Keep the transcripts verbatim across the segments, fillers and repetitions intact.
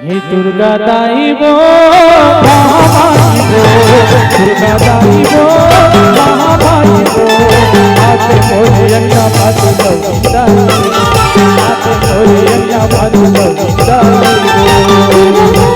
हे दुर्गा दाई वो, महामाई वो, दुर्गा दाई वो, महामाई वो, आके मोरे अंगना मा तू लौटी दाई वो, आके मोरे अंगना मा तू लौटी दाई वो।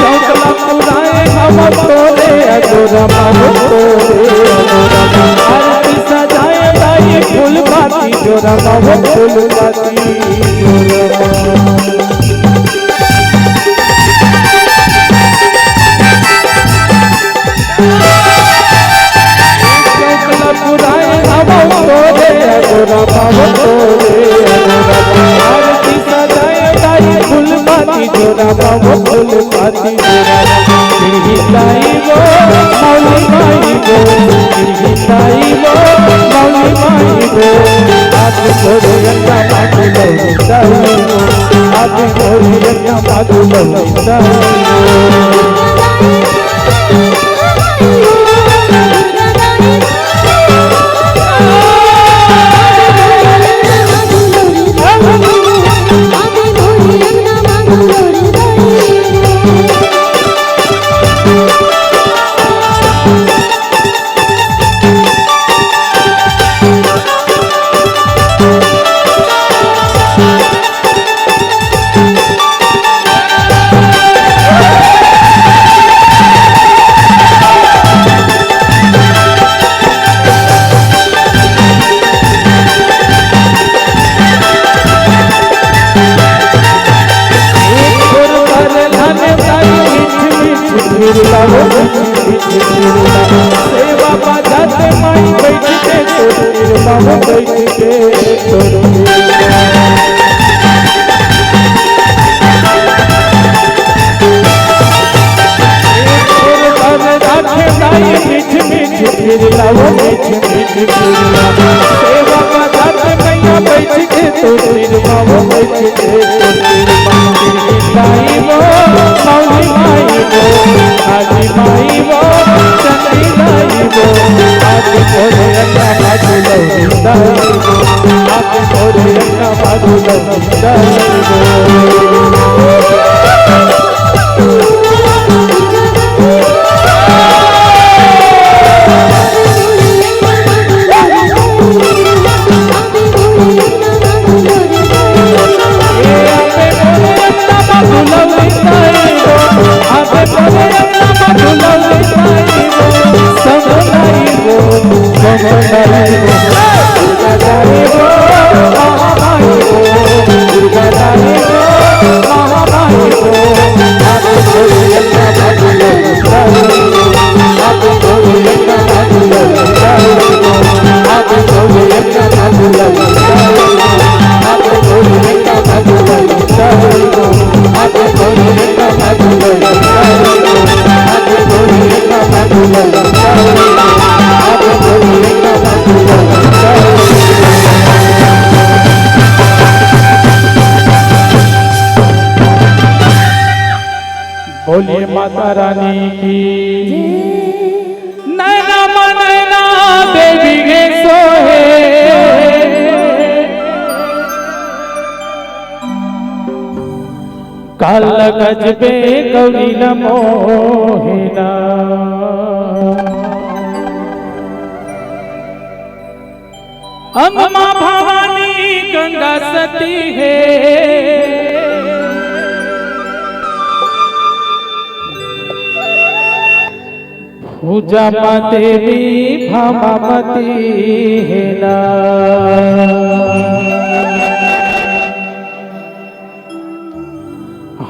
चौकला पुराए हम तोरे अगोरा बाबू तोरे अगोरा। आरती सजाए दाई फूल बाती जोरा बाबू फूल बाती जोरा। चौकला पुराए हम तोरे अगोरा बाबू तोरे अगोरा। आरती सजाए दाई फूल बाती जोरा बाबू फूल बाती। खिड़की ताई वो, मौली माई वो, खिड़की ताई वो, मौली माई वो, आज तोरे अंगना मा तू लौटी दाई वो, आज तोरे अंगना मा तू लौटी दाई वो। सेवा बजाते माई बैठ के तो सिरवा बैठ के तो। राखे दाई मीठ मीठ फिर लाओ मीठ मीठ फिर लाओ। सेवा बजाते मैया बैठ के तो सिरवा बैठ के तो सिरवा। ताई वो, मौली माई वो, काली माई वो, चंडी दाई वो, आज तोरे अंगना मा तू लौटी दाई वो, आज तोरे अंगना मा तू लौटी दाई वो। बोलिए माता रानी की। नैना मा नैना देवी गे सोहे, काला गजबे गौरी ल मोहे ना। अंग मा भवानी गंगा सती हे, भुजा मा देवी भामावती हे ना।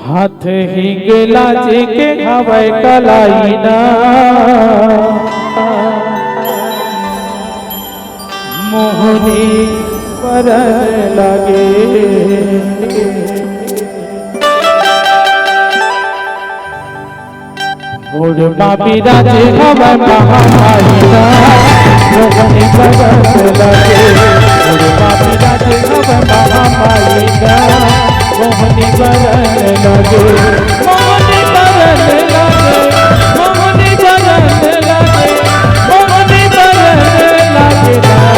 हाथ हिंग लाजे के हवय कलाई ना, मोहनी परन लागे। मोर मा बिराजे हवय महामाई ना, मोहनी परन लागे। मोर मा बिराजे हवय महामाई ना, मोहनी परन लागे। मोहनी परन लागे, मोहनी परन लागे, मोहनी परन लागे ना।